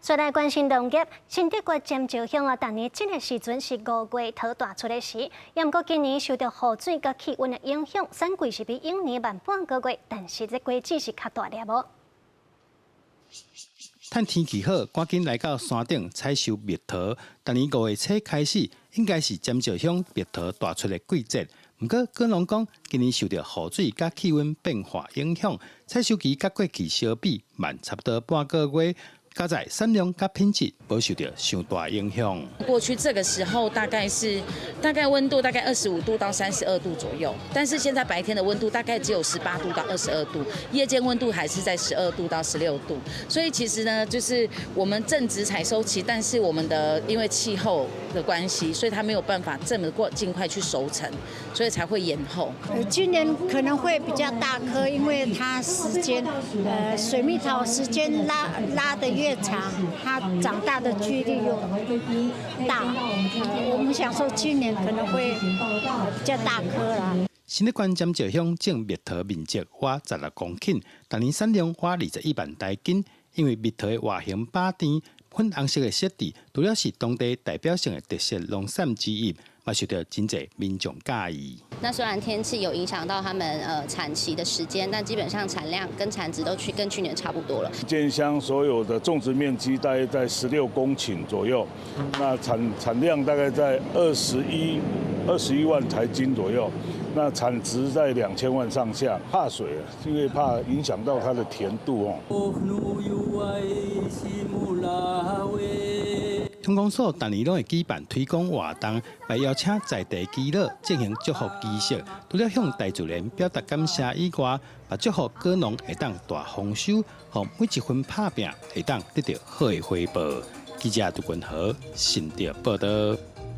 再來關心農業，新竹縣尖石鄉啊，逐年這个時陣是五月桃大出的時，毋過今年受著雨水佮氣溫的影響，產季是比往年慢半個月，但是這果子是較大粒哦。趁天氣好，趕緊來到山頂採收蜜桃。逐年五月初開始，應該是尖石鄉蜜桃大出的季節。毋過果農講，今年受著雨水佮氣溫變化影響，採收期佮過去相比慢差不多半個月。佳哉產量佮品質無受著傷大影響。過去這個時候大概是大概溫度大概25度到32度左右，但是現在白天的溫度大概只有18度到22度，夜間溫度還是在12度到16度，所以其實呢，就是我們正值採收期，但是我們的因為氣候的關係，所以它沒有辦法這麼過盡快去熟成，所以才會延後。今年可能會比較大顆，因為它時間，水蜜桃時間拉拉得越長，它長大的幾率又大。我們想說今年可能會比較大顆啦。新竹縣尖石鄉種蜜桃面積約16公頃，逐年產量約21萬台斤。因為蜜桃的外形飽甜，粉紅色的色澤，除了是當地代表性的特色農產之一，嘛受著真濟民眾佮意。那雖然天氣有影響到他們產期的時間，但基本上產量跟產值都去跟去年差不多了。建鄉所有的種植面積大約在16公頃左右，那產量大概在21萬台斤左右，那產值在2000萬上下。怕水，因為怕影響到它的甜度哦。鄉公所逐年攏會舉辦推廣活動，來邀請在地耆老進行祝福儀式。除了向大自然表達感謝以外，嘛祝福果農會當大豐收，予每一分拍拚會當得著好的回報。記者杜君豪新竹報導。